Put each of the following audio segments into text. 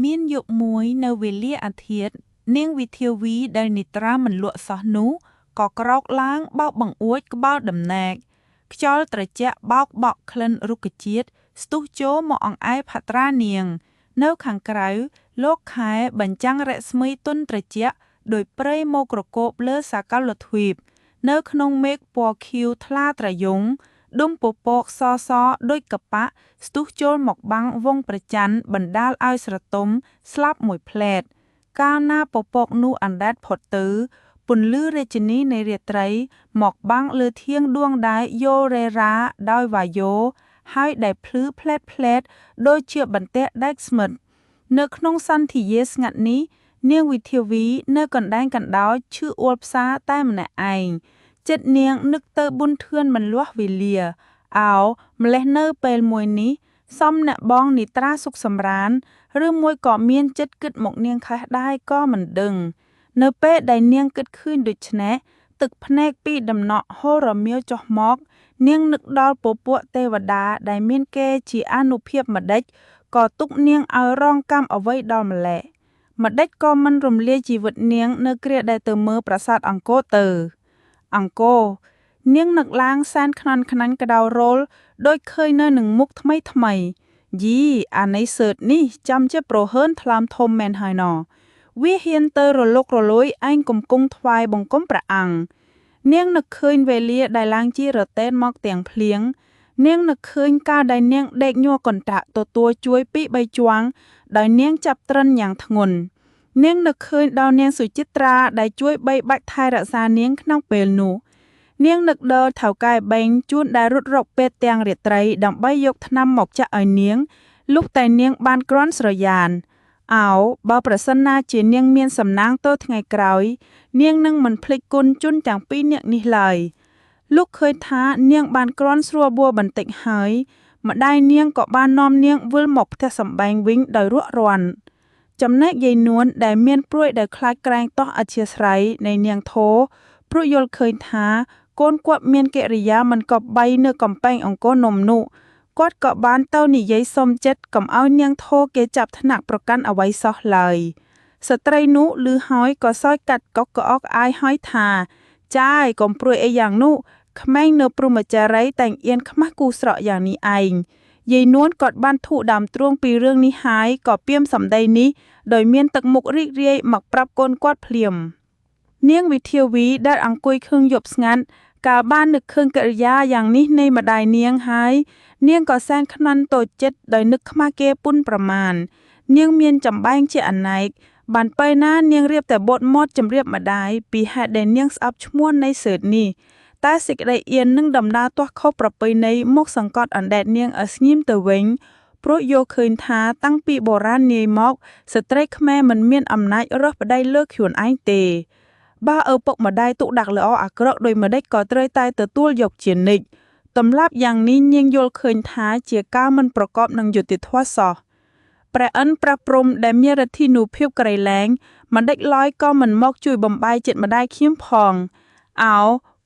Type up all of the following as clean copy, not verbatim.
មានយប់មួយនៅវេលាអាធិត្យនាងវិធាវីដែលនិទ្រាមិនលក់សោះនោះក៏ក្រោកឡើងបោកបង្អួចក្បាលដំណែកខ្យល់ត្រជាក់បោកបក់ក្លិនរុក្ខជាតិស្ទុះចូលមកអង្អែលផត្រានាង នៅខាងក្រៅលោកខែបញ្ចាំងរស្មីទន់ត្រជាក់ដោយព្រៃមកក្រកូបលើសាកលទ្វីបនៅក្នុងមេឃពណ៌ខៀវថ្លាត្រយងដុំពពកសសដូចកប៉ាក់ស្ទុះចូលមកបាំងវងប្រច័នបណ្ដាលឲ្យស្រទុំស្លាប់មួយផ្លែតកាលណាពពកនោះអណ្ដែតផុតទៅពន្លឺរាជនីនៃរាត្រីមកបាំងលើធៀងដួងដែរយោរេរ៉ាដោយវាយោហើយដែលភ្លឺផ្លែតផ្លែតដូចជាបន្ទះដែកស្មិតនៅក្នុងសន្តិយាស្ងាត់នេះនាងវិធាវីនៅកណ្ដែងកណ្ដោចឈឺអួលផ្សារតែម្នាក់ឯងចិត្តនាងនឹកទៅប៊ុនធឿនមិនលាស់វេលាអោម្លេះនៅពេលមួយនេះសំអ្នកបងនិត្រាសុខសម្រានឬមួយក៏មានចិត្តគិតមកនាងខេះដែរក៏មិនដឹងនៅពេលដែលនាងគិតឃើញដូច្នេះទឹកភ្នែកពីដំណក់ហូររមៀលចុះមកនាងនឹកដល់ពពួកទេវតាដែលមានគេជាអានុភាពម្ដេចក៏ទុកនាងឲ្យរងកម្មអ្វីដល់ម្ល៉េះម្ដេចក៏មិនរំលាយជីវិតនាងនៅគ្រាដែលទៅមើលប្រាសាទអង្គរទៅអង្គរនាងនឹកឡើងសែនខ្នន់ខ្នាញ់ក្តៅរោលដូចឃើញនៅនឹងមុខថ្មីថ្មីយីអានៃសើតនេះចាំជាប្រហើនថ្លើមធំមែនហើយណវាហ៊ានទៅរលុករលួយឯងកំគង់ថ្វាយបង្គំព្រះអង្គនាងនឹកឃើញវេលាដែលឡើងជារតេនមកទាំងភ្លៀងនាងនឹកឃើញកាលដែលនាងដេកញ័រកន្តាក់ទទួលជួយពីបីជាងដោយនាងចាប់ត្រិនយ៉ាងធ្ងន់នាងនឹកឃើញដល់នាងសុចិត្រាដែលជួយបីបាច់ថែរក្សានាងក្នុងពេលនោះនាងនឹកដល់ថៅកែបែងជួនដែលរត់រកពេទ្យទាំងរាត្រីដើម្បីយកថ្នាំមកចាក់ឲ្យនាងលុះតែនាងបានគ្រាន់ស្រយានអោបើប្រសិនណាជានាងមានសំណាងទៅថ្ងៃក្រោយនាងនឹងមិនភ្លេចគុណជនទាំងពីរនាក់នេះឡើយលោកឃើញថានាងបានគ្រាន់ស្រួលបួបន្តិចហើយម្ដាយនាងក៏បាននាំនាងវិលមកផ្ទះសម្បែងវិញដោយរក់រាន់ចំណែកយាយនួនដែលមានព្រួយដែលខ្លាចក្រែងតោះអធិស្ឋ័យនៃនាងធោព្រោះយល់ឃើញថាកូនគាត់មានកិរិយាមិនគប្បីនៅកំពែងអង្គរនំនោះគាត់ក៏បានទៅនិយាយសុំចិត្តកុំឲ្យនាងធោគេចាប់ថ្នាក់ប្រកាន់អ្វីសោះឡើយស្ត្រីនោះឮហើយក៏សើចកាត់កុកក្អកអាយហើយថាចាយកុំព្រួយអីយ៉ាងនោះក្មេងនៅព្រហ្មចារីតែងអៀនខ្មាស់គូស្រកយ៉ាងនេះឯងយាយនួនគាត់បានធូរដើមទ្រូងពីរឿងនេះហើយក៏ពៀមសម្ដីនេះដោយមានទឹកមុខរីករាយមកប្រាប់កូនគាត់ភ្លាមនាងវិធាវីដែលអង្គុយខឹងយប់ស្ងាត់កាលបាននឹកឃើញកិរិយាយ៉ាងនេះនៃម្ដាយនាងហើយនាងក៏សែនខ្នន់តូចចិត្តដោយនឹកខ្មាស់គេពុនប្រមាណនាងមានចំបែងជាអណែកបានពេលណានាងរៀបតែបត់មាត់ជម្រាបម្ដាយពីហេតុដែលនាងស្អប់ឈ្មោះនៃសើតនេះតែសេចក្តីអៀននឹងដំណើរទាស់ខុសប្រពៃណីមកសង្កត់អណ្ដែតនាងឲ្យស្ងៀមទៅវិញព្រោះយកឃើញថាតាំងពីបុរាណនាយមកស្ត្រីខ្មែរមិនមានអំណាចរើសប្តីលើខ្លួនឯងទេបើឪពុកម្ដាយទុកដាក់ល្អអាក្រក់ដោយម្ដេចក៏ត្រូវតែទទួលយកជានិច្ចទម្លាប់យ៉ាងនេះនាងយល់ឃើញថាជាការមិនប្រកបនឹងយុត្តិធម៌សោះព្រះឥន្ទព្រះព្រហ្មដែលមានឫទ្ធានុភាពក្រៃលែងម្ដេចឡើយក៏មិនមកជួយបំបាយចិត្តម្ដាយខ្ញុំផងអោ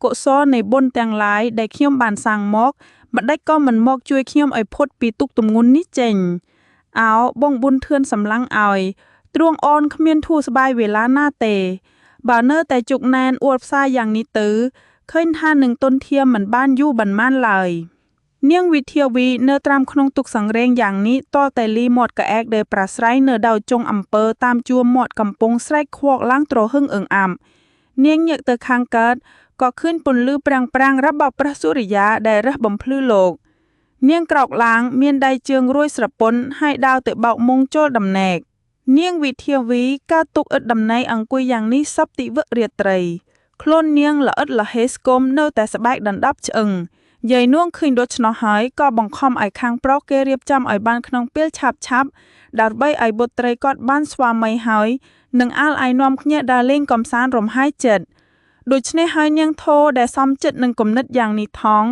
កុសលនៃបុណ្យទាំងឡាយដែលខ្ញុំបានសាងមកម្ដេចក៏មិនមកជួយខ្ញុំឲ្យផុតពីទុក្ខទម្ងន់នេះចេញអោបងប៊ុនធឿនសម្លឹងឲ្យទ្រង់អូនគ្មានធូរស្បើយវេលាណាទេបើនៅតែជុកណែនអួលផ្សាយយ៉ាងនេះទៅឃើញថានឹងទុនធៀមមិនបានយូរបន្មានឡើយនាងវិធាវីនៅត្រាំក្នុងទុកសង្រេងយ៉ាងនេះតតែលីមាត់ក្អែកដែលប្រាស្រ័យនៅដោយចុងអំពើតាមជួរមាត់កំពុងស្រែកខ្វក់ឡើងទ្រហឹងអឹងអាំនាងញើកទៅខាងកើតក៏ឃើញពន្លឺប្រាំងប្រាំងរបស់ព្រះសូរិយាដែលរះបំភ្លឺលោកនាងក្រោកឡើងមានដៃជើងរួយស្រពន់ហើយដើរទៅបោកមុងចូលដំណេកនាងវិធាវីកើតទុកឥតតំណែងអង្គុយយ៉ាងនេះសពទិវរាត្រីខ្លួននាងល្អិតលហេស្គមនៅតែស្បែកដណ្ដប់ឆ្អឹងយាយនួងឃើញដូច្នោះហើយក៏បង្ខំឲ្យខាងប្រុសគេរៀបចំឲ្យបានក្នុងពេលឆាប់ឆាប់ដើម្បីឲ្យបុត្រីគាត់បានស្វាមីហើយនិងអាលឲ្យនាំគ្នាដើរលេងកំសាន្តរំហាយចិត្តដូច្នេះហើយនាងធោដែលសមចិត្តនឹងគំនិតយ៉ាងនេះថង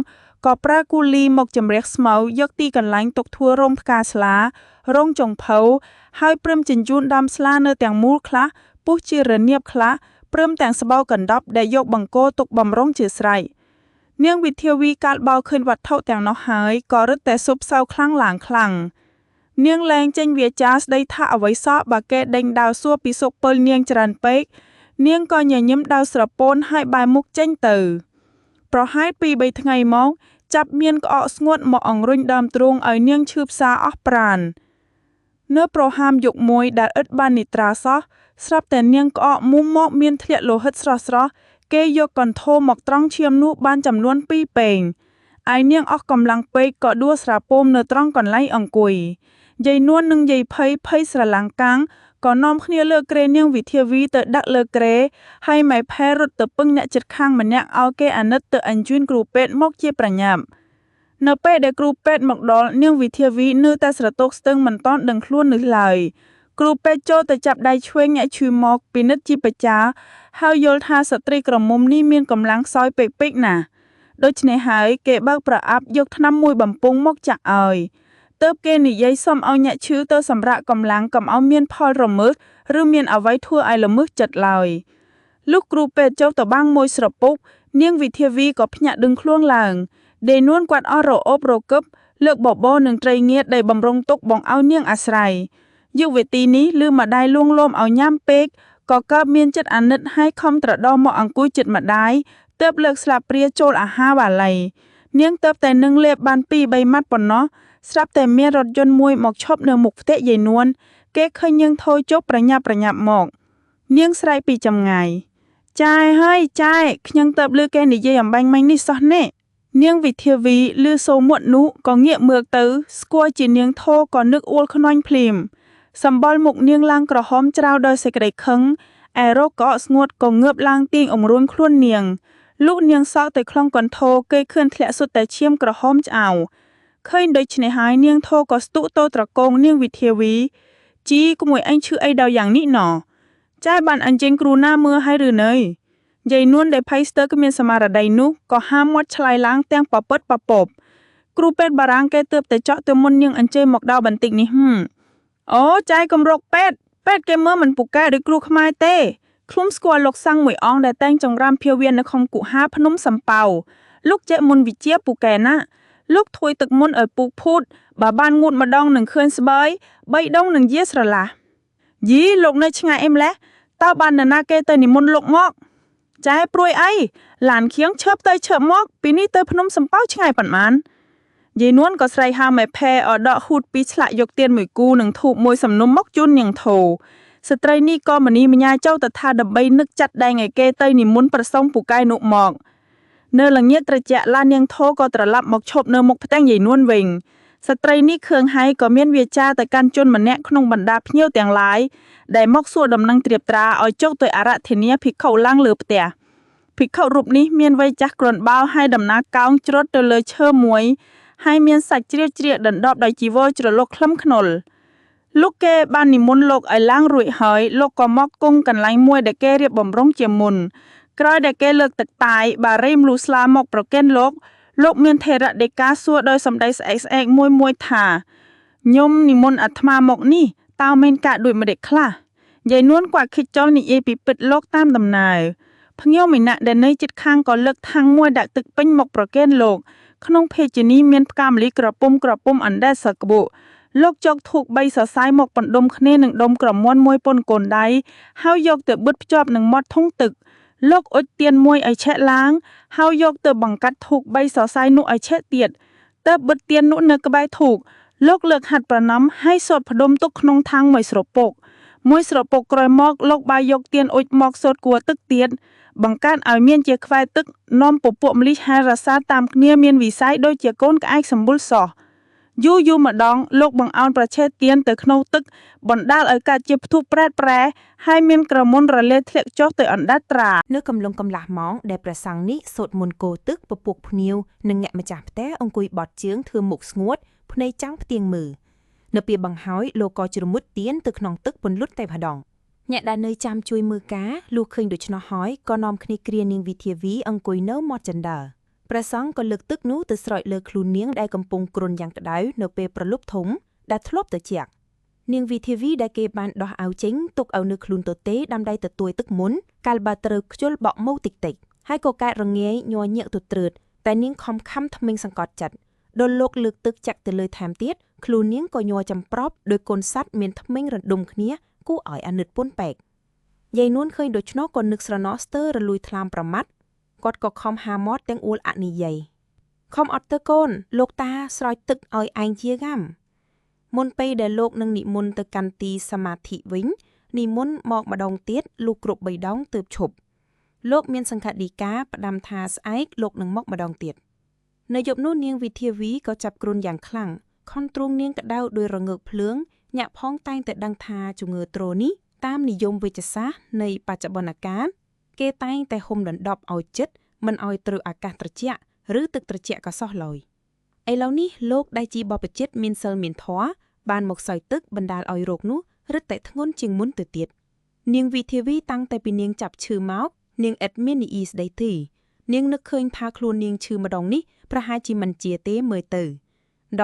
ក៏ប្រើគូលីមកជម្រះស្មៅយកទីកន្លែងទុកធ្វើរោងផ្កាស្លារោងចុងភៅហើយព្រមជញ្ជូនដើមស្លានៅទាំងមូលខ្លះពុះជារនាបខ្លះព្រមទាំងស្បូវកណ្ដប់ដែលយកបង្គោលទុកបំរុងជាស្រេចនាងវិធាវីកាលបោឃើញវត្ថុទាំងនោះហើយក៏រឹតតែស៊ប់សៅខ្លាំងឡើងខ្លាំង នាងលែងចេញវាចាស្ដីថាអ្វីសោះបើគេដេញដោលសួរពីសុខពិលនាងច្រើនពេក នាងក៏ញញឹមដោយស្រពោនហើយបែរមុខចេញទៅ ប្រហែលពីរបីថ្ងៃមក ចាប់មានក្អកស្ងួតមកអង្រុញដើមទ្រូងឲ្យនាងឈឺផ្សាអស់ប្រាណ នៅប្រហាមយប់មួយដែលឥតបាននិទ្រាសោះ ស្រាប់តែនាងក្អកមុំមកមានធ្លាក់លោហិតស្រស់ៗ គេយកកន្ធោមកត្រង់ឈាមនោះបានចំនួនពីរពែង ឯនាងអស់កម្លាំងពេកក៏ដួលស្រាពោមនៅត្រង់កន្លែងអង្គុយ យាយនួននិងយាយភ័យភ័យស្រឡាំងកាំងក៏នាំគ្នាលើកគ្រែនាងវិធាវីទៅដាក់លើគ្រែ ហើយម៉ែផែរត់ទៅពឹងអ្នកជិតខាងម្នាក់ឲ្យគេអាណិតទៅអញ្ជើញគ្រូពេទ្យមកជាប្រញាប់ នៅពេលដែលគ្រូពេទ្យមកដល់នាងវិធាវីនៅតែស្រទោកស្ទឹងមិនទាន់ដឹងខ្លួននោះឡើយ គ្រូពេទ្យចូលទៅចាប់ដៃឆ្វេងអ្នកឈឺមកពិនិត្យជាបច្ចាហើយយល់ថាស្ត្រីក្រមុំនេះមានកម្លាំងខ្សោយពេកៗណាស់ ដូច្នេះហើយគេបើកប្រអប់យកថ្នាំមួយបំពង់មកចាក់ឲ្យ ទើបគេនិយាយសុំឲ្យអ្នកឈឺទៅសម្រាកកម្លាំងកុំឲ្យមានផលរមើសឬមានអ្វីធ្វើឲ្យល្មើសចិត្តឡើយ លុះគ្រូពេទ្យចូលទៅបាំងមួយស្រពុក នាងវិធាវីក៏ភ្ញាក់ដឹងខ្លួនឡើង ដេនួនគាត់អស់រអូបរគឹបលើកបបរនឹងត្រីងៀតដែលបំរុងទុកបងឲ្យនាងអាស្រ័យ យុវតីនេះឮម្ដាយលួងលោមឲ្យញ៉ាំពេកក៏កើតមានចិត្តអាណិតហើយខំត្រដោមកអង្គុយជិតម្ដាយទើបលើកស្លាបព្រាចូលអាហារបាលី នាងទើបតែនឹងលេបបានពីរបីម៉ាត់ប៉ុណ្ណោះ ស្រាប់តែមានរថយន្តមួយមកឈប់នៅមុខផ្ទះយាយនួន គេឃើញនាងថយចុះប្រញាប់ប្រញាប់មក នាងស្រែកពីចម្ងាយ ចាយហើយចាយខ្ញុំទើបឮគេនិយាយអំបញ្ញមិញនេះសោះនេះ នាងវិធាវីឮសូរមាត់នោះក៏ងាកមើលទៅស្គាល់ជានាងធោក៏នឹកអួលខ្នាញ់ភ្លាម សម្បុរមុខនាងឡើងក្រហមច្រាវដោយសេចក្តីខឹង ឯរោគក្អកស្ងួតក៏ងើបឡើងទាញអង្រួនខ្លួននាង លុះនាងសោកទៅក្នុងកន្ធោគេឃើញធ្លាក់សុទ្ធតែឈាមក្រហមឆ្អៅ ឃើញដូច្នេះហើយនាងធោក៏ស្ទុទៅត្រកងនាងវិធាវី ជីក្មួយអញឈឺអីដល់យ៉ាងនេះណ ចាយបានអញ្ជើញគ្រូណាមើលឲ្យឬនៅ យាយនួនដែលភ័យស្ទើរគ្មានស្មារតីនោះក៏ហាមាត់ឆ្លើយឡើងទាំងពពឹតពពប់ គ្រូពេទ្យបារាំងគេទើបតែចောက်ទៅមុននាងអញ្ជើញមកដល់បន្តិចនេះហឹមអូចាយកំរកពេទ្យពេទ្យគេមើលមិនពូកែឬគ្រូខ្មែរទេ ខ្លួនស្គាល់លោកសាំងមួយអង្គដែលតែងចង្រាមភាវៀននៅក្នុងគុហាភ្នំសំពៅ លោកចេះមុនវិជាពូកែណា លោកថួយទឹកមុនឲ្យពូកភូតបើបានងូតម្ដងនឹងឃើញស្បើយបីដងនឹងយាស្រឡះ យីលោកនៅឆ្ងាយអីម្លេះតើបាននរណាគេទៅនិមន្តលោកមក ចែព្រួយអីឡានខៀងឈើបទៅឈើបមកពីនេះទៅភ្នំសំពៅឆ្ងាយប៉ុន្មាន យាយនួនក៏ស្រែកហៅម៉ែផែឲ្យដកហ៊ូតពីឆ្លាក់យកទៀនមួយគូនិងធូបមួយសំណុំមកជូននាងធោ ស្ត្រីនេះក៏មនីមញ្ញាចូលទៅថាដើម្បីនឹកចាត់ដែងឲ្យគេទៅនិមន្តប្រសងពូកែនោះមក នៅល្ងាចត្រជាក់ឡាននាងធោក៏ត្រឡប់មកឈប់នៅមុខផ្ទះយាយនួនវិញ ស្ត្រីនេះខឿងហើយក៏មានវាចាទៅកាន់ជនម្នាក់ក្នុងបណ្ដាភ្ញៀវទាំងឡាយដែលមកសួរដំណឹងត្រៀបត្រាឲ្យចុះទៅអារាធនាភិក្ខុឡើងលើផ្ទះ ភិក្ខុរូបនេះមានវ័យចាស់គ្រាន់បើហើយដំណើរកោងច្រត់ទៅលើឈើមួយ ហើយមានសាច់ជ្រៀតជ្រៀកដណ្ដប់ដោយជីវរជ្រលក់ខ្លឹមខ្នុល លោកគេបាននិមន្តលោកឲ្យឡើងរួចហើយលោកក៏មកគង់កន្លែងមួយដែលគេរៀបបំរុងជាមុន ក្រោយដែលគេលើកទឹកតាយបារីមលូស្លាមកប្រគេនលោក លោកមានថេរដីកាសួរដោយសម្ដីស្អែកស្អែកមួយមួយថា ញោមនិមន្តអាត្មាមកនេះតើមានការដូចម្ដេចខ្លះ យាយនួនគាត់ខិចចង់និយាយពីពិតលោកតាមដំណើរ ភ្ញៀវម្នាក់ដែលនៅជិតខាងក៏លើកថាំងមួយដាក់ទឹកពេញមកប្រគេនលោក ក្នុងភេជនីមានផ្កាម្លិះក្រពុំក្រពុំអណ្ដែតសក្បុ លោកយកធូប3សរសៃមកបណ្ដុំគ្នានឹងដុំក្រមួនមួយប៉ុនកូនដៃ ហើយយកទៅបិទភ្ជាប់នឹងមាត់ធុងទឹក លោកអុជទៀនមួយឲ្យឆេះឡើង ហើយយកទៅបង្កាត់ធូប3សរសៃនោះឲ្យឆេះទៀត ទើបបិទទៀននោះនៅក្បែរធូប លោកលើកហាត់ប្រណម្យហើយសូត្រផ្ដុំទុកក្នុងថាងមួយស្រពុក មួយស្រពុកក្រោយមកលោកបាយយកទៀនអុជមកសូត្រគួរទឹកទៀត បង្កើតឲ្យមានជាខ្វែទឹកនាំពពួកម្លិះហែរសាតាមគ្នាមានវិស័យដូចជាកូនក្អែកសម្បុរសោះ យូរយូរម្ដងលោកបង្អោនប្រឆេះទៀនទៅក្នុងទឹកបណ្ដាលឲ្យកើតជាផ្ទុះប្រែតប្រែហើយមានក្រមុនរលាធ្លាក់ចុះទៅអណ្ដែតត្រា នៅកំឡុងកំឡះម៉ោងដែលព្រះសង្ឃនេះសូត្រមន្តគោទឹកពពួកភ្ញៀវនិងអ្នកម្ចាស់ផ្ទះអង្គុយបត់ជើងធ្វើមុខស្ងួតភ្នែកចាំងផ្ទៀងមើលនៅពេលបង្ហើយលោកក៏ជ្រមុជទៀនទៅក្នុងទឹកពន្លត់តែម្ដងអ្នកដែលនៅចាំជួយមើលការលុះឃើញដូច្នោះហើយក៏នាំគ្នាគ្រានាងវិធាវីអង្គុយនៅមាត់ចណ្ដើព្រះសង្ឃក៏លើកទឹកនោះទៅស្រោចលើខ្លួននាងដែលកំពុងគ្រុនយ៉ាងក្តៅនៅពេលប្រលប់ធំដែលធ្លាប់ទៅជាក់នាងវិធាវីដែលគេបានដោះអាវចេញទុកឲ្យនៅខ្លួនទទេដើម្បីទទួលទឹកមុនកាលបើត្រូវខ្ជុលបក់មកតិចតិចហើយក៏កើតរងាយញ័រញាក់ទៅត្រើតតែនាងខំខំថ្មិញសង្កត់ចិត្តដល់លោកលើកទឹកចាក់ទៅលើថែមទៀត ខ្លួននាងក៏ញ័រចំប្រប់ដោយកូនសត្វមានធ្មេញរណ្ដុំគ្នាគួរឲ្យអាណិតពន់ពេកយាយនួនឃើញដូច្នោះក៏នឹកស្រណោះស្ទើររលួយថ្លើមប្រមាត់គាត់ក៏ខំហាមាត់ទាំងអួលអនិយាយខំអត់ទៅកូនលោកតាស្រោចទឹកឲ្យឯងជាកាំមុនពេលដែលលោកនឹងនិមន្តទៅកាន់ទីសមាធិវិញនិមន្តមកម្ដងទៀតលុះគ្រប់3ដងទើបឈប់លោកមានសង្ឃដីកាផ្ដាំថាស្អែកលោកនឹងមកម្ដងទៀតនៅយប់នោះនាងវិធាវីក៏ចាប់គ្រុនយ៉ាងខ្លាំងខនទ្រូងនាងក្តៅដោយរងើកភ្លើងញាក់ផងតែងតែដឹងថាជំងឺទ្រនេះតាមនិយមវេជ្ជសាស្ត្រនៃបច្ចុប្បន្នកាលគេតែងតែហុំដណ្ដប់ឲ្យចិត្តមិនឲ្យត្រូវអាកាសត្រជាក់ឬទឹកត្រជាក់ក៏សោះឡើយឥឡូវនេះលោកដែលជាបព្វជិតមានសិលមានធម៌បានមកសោយទឹកបណ្ដាលឲ្យរោគនោះរឹតតែធ្ងន់ជាងមុនទៅទៀតនាងវិធាវីតាំងតែពីនាងចាប់ឈឺមកនាងឥតមាននីអ៊ីស្ដីទីនាងនឹកឃើញថាខ្លួននាងឈឺម្ដងនេះប្រហែលជាមិនជាទេមើលទៅ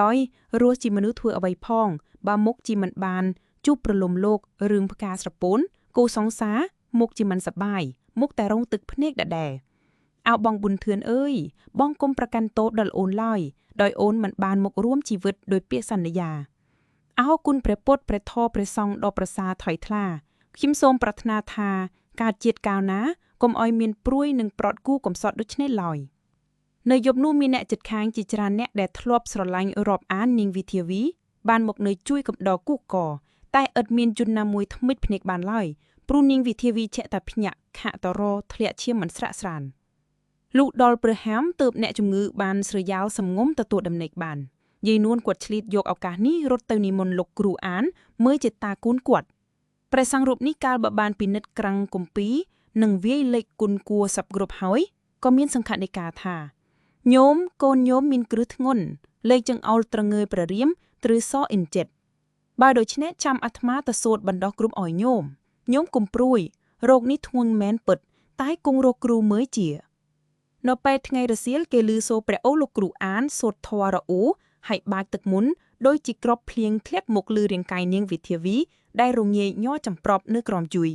ដោយរស់ជាមនុស្សធ្វើអ្វីផងបើមុខជាមិនបានជួបប្រលំលោករឿងផ្កាស្រពោនគូសង្សារមុខជាមិនសប្បាយមុខតែរងទឹកភ្នែកដដែលអោបងប៊ុនធឿនអើយបងគុំប្រកាន់ទោសដល់អូនឡើយដោយអូនមិនបានមករួមជីវិតដោយពាក្យសន្យាអោគុណព្រះពុទ្ធព្រះធម៌ព្រះសង្ឃដ៏ប្រសើរថ្លៃថ្លាខ្ញុំសូមប្រាថ្នាថាកើតជាតិកាលណាកុំឲ្យមានព្រួយនិងប្រត់គូកំសត់ដូច្នេះឡើយនៅយប់នោះមានអ្នកជិតខាងជាច្រើនអ្នកដែលធ្លាប់ស្រឡាញ់រាប់អាននាងវិធាវីបានមកនៅជួយកំដរគូកតែឥតមានជនណាមួយថ្មិចភ្នែកបានឡើយព្រោះនាងវិធាវីឆែកតែភ្ញាក់ខាក់តរធ្លាក់ឈាមមិនស្រាក់ស្រានលុះដល់ព្រះហាមទើបអ្នកជំងឺបានស្រយាលសំងំទទួលដំណេកបានយាយនួនគាត់ឆ្លៀតយកឱកាសនេះរត់ទៅនិមន្តលោកគ្រូអានមើលជាតាគូនគាត់ព្រះសង្ឃរូបនេះកាលបើបានពិនិត្យក្រាំងគម្ពីរនិងវាយលេខគុណគួរសັບគ្រប់ហើយក៏មានសង្ឃដីកាថាញោមកូនញោមមានគ្រឹះធ្ងន់លេខចង្អោលត្រងើយព្រះរាមឬសអ៊ិនចិត្តបើដូច្នេះចាំអាត្មាទៅសូត្របណ្ដោះគ្រប់ឲ្យញោមញោមគុំព្រួយរោគនេះធ្ងន់មែនពិតតែគង់រកគ្រូមើលជានៅពេលថ្ងៃរសៀលគេលឺសូរព្រះអូលោកគ្រូអានសូត្រធម៌រអ៊ូហើយបាចទឹកមុនដោយជាក្របភ្លៀងធ្លាក់មកលើរាងកាយនាងវិធាវីដែលរងាយញ័រចំប្រប់នៅក្រោមជួយ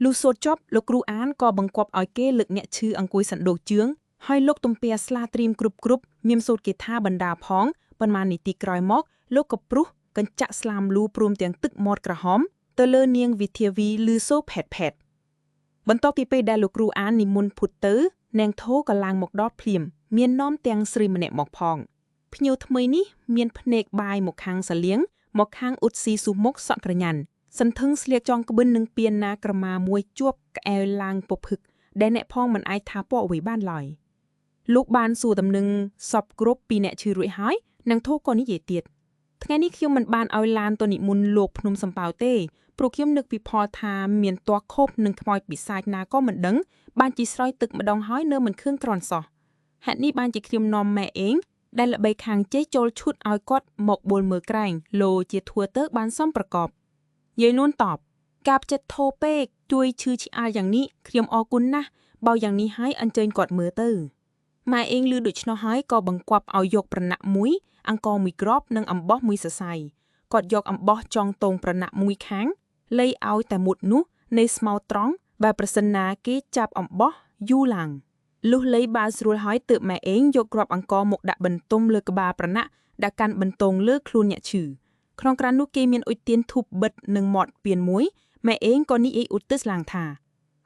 លុះសូត្រចប់លោកគ្រូអានក៏បង្គាប់ឲ្យគេលើកអ្នកឈឺអង្គុយសណ្ដូកជឿងហើយលោកទំពាស្លាត្រៀមគ្រប់គ្រប់មានសូត្រគាថាបណ្ដាផងប៉ុន្មាននីតិក្រោយមកលោកក៏ព្រុសកញ្ចាក់ស្លាមលូព្រមទាំងទឹកមាត់ក្រហមទៅលើនាងវិធាវីលឺសូផេតផេតបន្ទាប់ពីពេលដែលលោកគ្រូអាននិមន្តពុតទៅនាងធោក៏ឡើងមកដល់ភ្លាមមាននាំទាំងស្រីម្នាក់មកផងភ្ញៀវថ្មីនេះមានភ្នែកបាយមកខាងសលៀងមកខាងឧតស៊ីស៊ូមុកសក់ក្រញាន់សន្ធឹងស្លៀកចងក្បិននឹងពៀនណាក្រមាមួយជាប់ក្អែវឡើងពភឹកដែលអ្នកផងមិនអាចថាពណ៌អ្វីបានឡើយលោកបានសួរដំណឹងសពគ្រប់ពីអ្នកឈឺរួចហើយនឹងធោក៏និយាយទៀតថ្ងៃនេះខ្ញុំមិនបានឲ្យឡានទៅនិមន្តលោកភ្នំសំប៉ៅទេព្រោះខ្ញុំនឹកពីផលថាមានទាស់ខົບនឹងខ្មោចបិសាចណាក៏មិនដឹងបានជាស្រោចទឹកម្ដងហើយនៅមិនឃើញក្រនសោះហេតុនេះបានជាខ្ញុំនាំម៉ែអេងដែលល្បីខាងចេះចូលឈុតឲ្យគាត់មកបួលមើលក្រែងលោជាធួទៅបានសំប្រកបយាយនួនតបកាបចិត្តធោពេកជួយឈឺឆ្អាលយ៉ាងនេះខ្ញុំអរគុណណាស់បើយ៉ាងនេះហើយអញ្ជើញគាត់មើលទៅម៉ែអេងលឺដូច្នោះហើយក៏បង្គាប់ឲ្យយកប្រណាក់មួយអង្គមួយគ្រាប់និងអំបោះមួយសរសៃគាត់យកអំបោះចងតងប្រណាក់មួយខាងលៃឲ្យតែមុតនោះនៃស្មៅត្រង់បើប្រសិនណាគេចាប់អំបោះយូរឡើងលុះលៃបាស្រួលហើយទើបម៉ែអេងយកគ្រាប់អង្គមកដាក់បន្ទុំលើក្បាលប្រណាក់ដែលកាន់បន្ទងលើខ្លួនអ្នកឈឺក្នុងក្រាននោះគេមានអុជទៀនធូបបិទនិងមាត់ពៀនមួយម៉ែអេងក៏និយាយឧទ្ទិសឡើងថា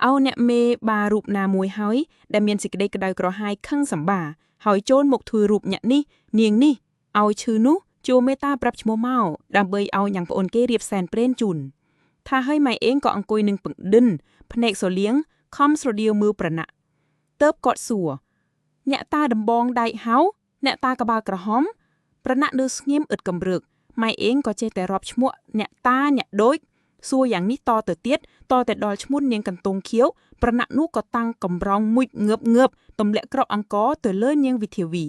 អោអ្នកមេបារូបណាមួយហើយដែលមានសេចក្តីក្តៅក្រហាយខឹងសម្បាហើយចូលមកធ្វើរូបអ្នកនេះនាងនេះឲ្យឈឺនោះចូលមេត្តាប្រាប់ឈ្មោះមកដើម្បីឲ្យញ៉ាំងប្អូនគេរៀបសែនព្រេនជូនថាឲ្យម៉ែអេងក៏អង្គុយនឹងពឹងឌិនភ្នែកសលៀងខំស្រដៀវមើលប្រណាក់តើបគាត់សួរអ្នកតាដំបងដែកហៅអ្នកតាក្បាលក្រហមប្រណាក់នៅស្ងៀមឥតកំរើកម៉ែអេងក៏ចេះតែរាប់ឈ្មោះអ្នកតាអ្នកដូចសួរយ៉ាងនេះតទៅទៀតតតែដល់ឈ្មោះនាងកន្ទងខៀវប្រណាក់នោះក៏តាំងកំរងមួយងើបងើបទម្លាក់ក្របអង្គទៅលើនាងវិធាវី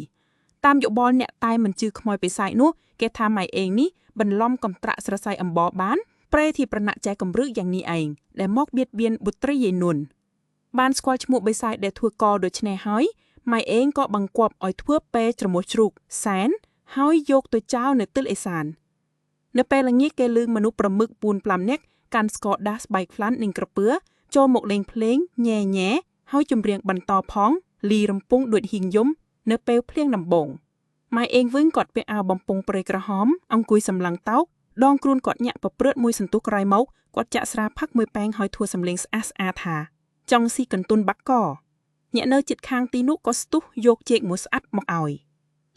តាមយោបល់អ្នកតែមិនជឿខ្មោចបិសាចនោះគេថាម៉ែអេងនេះបន្លំកំត្រាក់ស្រសៃអំបរបានប្រេទីប្រណាក់ចែកំរឹកយ៉ាងនេះឯងដែលមកបៀតបៀនបុត្រីយាយនួនបានស្គាល់ឈ្មោះបិសាចដែលធ្វើកដូច្នេះហើយម៉ែអេងក៏បង្គាប់ឲ្យធ្វើពេច្រមុះជ្រូកសែនហើយយកទៅចោលនៅទិលអេសាននៅពេលល្ងាចគេលឺមនុស្សប្រមឹកពួន5នាក់កាន់ស្ករដាស់ស្បែកហ្វ្លាន់និងក្រពើចូលមកលេងភ្លេងញ៉ែញ៉ែហើយចម្រៀងបន្តផងលីរំពងដូចហ៊ីងយំនៅពេលភ្លៀងដំបូង ម៉ែអេងវិញគាត់ពាក់អាវបំពង់ព្រៃក្រហមអង្គុយសម្លឹងតោកដងខ្លួនគាត់ញាក់ប្រព្រឹត្តមួយសន្ទុះក្រោយមកគាត់ចាក់ស្រាផឹកមួយប៉ែងហើយធួសំលេងស្អាតស្អាតថាចង់ស៊ីកន្ទុនបាក់កអ្នកនៅជិតខាងទីនោះក៏ស្ទុះយកចេកមួយស្អាត់មកឲ្យ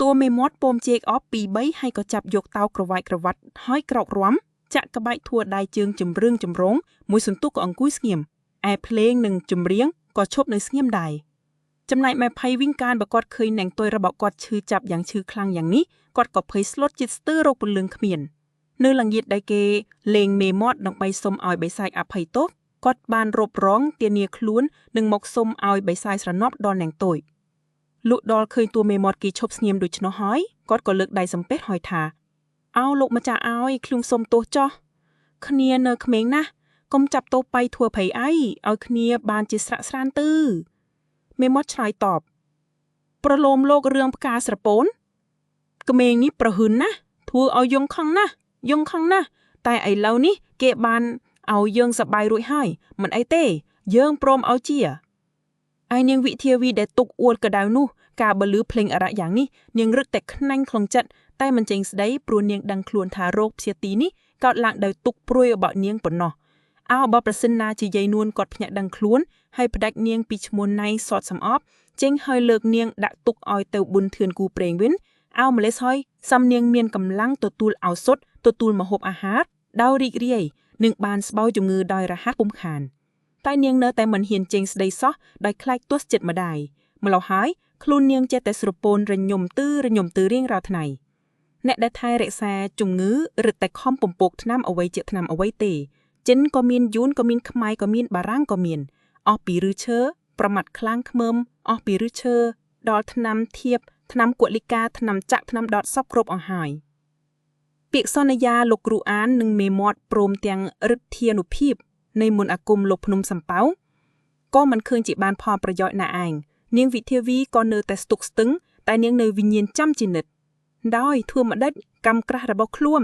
តួមេមាត់ពមចេកអប2 3ហើយក៏ចាប់យកតោក្រវាច់ក្រវ៉ាត់ហើយក្រោករំចាក់ក្បាច់ធួដៃជើងជំរឿងចម្រងមួយសន្ទុះក៏អង្គុយស្ងៀមឯភ្លេងនិងចម្រៀងក៏ឈប់នៅស្ងៀមដែរចំណែកម៉ែភ័យវិញកានបើគាត់ឃើញនាងទុយរបស់គាត់ឈឺចាប់យ៉ាងឈឺខ្លាំងយ៉ាងនេះគាត់ក៏ភ័យស្លុតចិត្តស្ទើររកពន្លឹងគ្មាននៅល្ងាចដែលគេលេងមេមាត់ដើម្បីសុំឲ្យបិសាចអភ័យទោសគាត់បានរົບរងទានាខ្លួននិងមកសុំឲ្យបិសាចស្រណប់ដល់នាងទុយលុះដល់ឃើញតួមេមាត់គេឈប់ស្ងៀមដូច្នោះហើយគាត់ក៏លើកដៃសំពះហើយថាអោលោកម្ចាស់ឲ្យខ្ញុំសុំទោសចោះគ្នានៅក្មេងណាស់កុំចាប់ទោសបៃធ្វើភ័យអីឲ្យគ្នាបានជាស្រាក់ស្រានទៅមេមាត់ឆ្លើយតបប្រលោមលោករឿងផ្កាស្រពោនក្មេងនេះប្រហឺនណាស់ធ្វើឲ្យយងខឹងណាស់យងខឹងណាស់តែឥឡូវនេះគេបានឲ្យយើងសប្បាយរួចហើយមិនអីទេយើងព្រមឲ្យជាឯនាងវិធាវីដែលទុកអួតកដៅនោះការបលឺភ្លេងអរៈយ៉ាងនេះនាងរឹកតែខ្នាញ់ក្នុងចិត្តតែមិនចេញស្ដីព្រោះនាងដឹងខ្លួនថារោគព្យាទីនេះកើតឡើងដោយទុកព្រួយរបស់នាងប៉ុណ្ណោះអោបើប្រសិនណាជាយាយនួនគាត់ភ្ញាក់ដឹងខ្លួនហើយផ្ដាច់នាងពីឈ្មោះណៃសតសំអប់ចេញហើយលើកនាងដាក់ទុកឲ្យទៅប៊ុនធឿនគូព្រេងវិញអោម្លេះហើយសំនាងមានកម្លាំងទទួលឱសថទទួលម្ហូបអាហារដោយរីករាយនឹងបានស្បោយជំងឺដោយរហ័សពុំខានតែនាងនៅតែមិនហ៊ានចេញស្ដីសោះដោយខ្លាចទាស់ចិត្តម្ដាយម្ល៉េះហើយខ្លួននាងចេះតែស្រពោនរញំទឺរញំទឺរៀងរាល់ថ្ងៃអ្នកដែលថែរក្សាជំងឺរឹតតែខំពំពោកថ្នាំអ្វីជាថ្នាំអ្វីទេចិនក៏មានយួនក៏មានខ្មែរក៏មានបារាំងក៏មានអស់ពីឫឈើប្រមាត់ខ្លាំងខ្មើមអស់ពីឫឈើដល់ថ្នាំធៀបថ្នាំកុលិកាថ្នាំចាក់ថ្នាំដតសពគ្រប់អស់ហើយពាក្យសន្យាលោកគ្រូអាននិងមេមាត់ព្រមទាំងឫទ្ធានុភាពនៃមន្តអាគមលោកភ្នំសំពៅក៏មិនឃើញជាបានផលប្រយោជន៍ណាឯងនាងវិធាវីក៏នៅតែស្ទុកស្ទឹងតែនាងនៅវិញ្ញាណចាំជានិច្ចដោយធ្វើម្ដេចកម្មក្រាស់របស់ខ្លួន